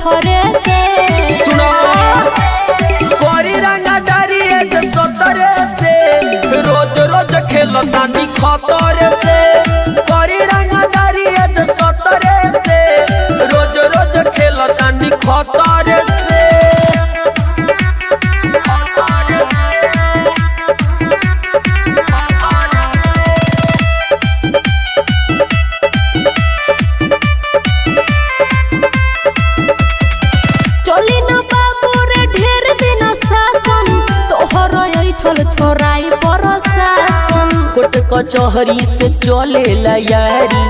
अठरे से। सुनो कोरी रंगदारी एज सतरे से, रोज रोज खेलतानी खतरे से। कोरी रंगदारी एज सतरे से, रोज रोज खेलतानी खतरे से। चली न बाबू रे ढेर दिन शासन, तोहर ऐठल छोराई प्रशासन। कोर्ट कचहरी से चले यारी,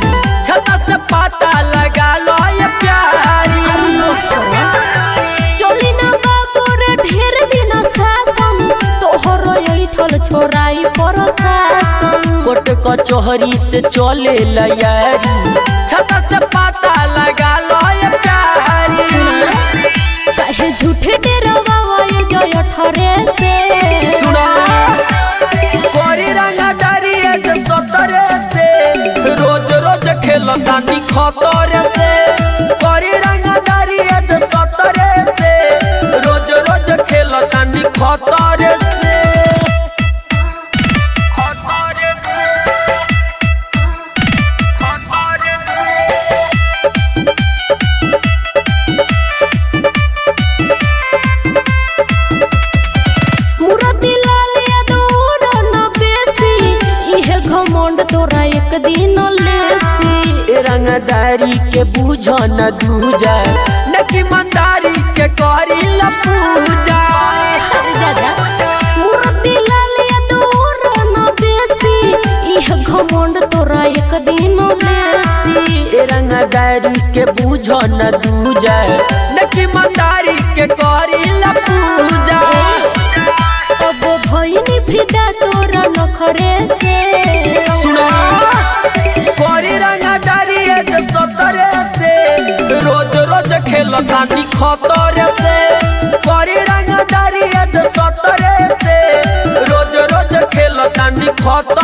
छता से पता लगा लो ये प्यारी। चली न बाबू रे ढेर दिन शासन, तोहर ऐठल छोराई प्रशासन। कोर्ट कचहरी से चले यारी, छता से पता लगा लो ये प्यारी। सुना काहे झूठे डरवावा ये जय अठरे से। सुना कोरी रंगदारी एज सतरे से, रोज रोज खेलतानी खतरे से। कोरी रंगदारी एज सतरे से, रोज रोज खेलतानी खतरे से। मूरति लाल यादव न बेसी, इहे घमंड तोरा एक दिन लेसी। ए रंगदारी के बूझ न दूजा, न कि मंदारी के करी ल पूजा। अरे दादा मूरति लाल यादव न बेसी, इहे घमंड तोरा एक दिन लेसी। ए रंगदारी के बूझ न दूजा, न कि मंदारी के करी ल पूजा। अब भइनी फिदा तोरा नखरे से। सुना कोरी रंगदारी एज सतरे से, रोज रोज खेलतानी खतरे से। कोरी रंगदारी एज सतरे से, रोज रोज खेलतानी खतरे।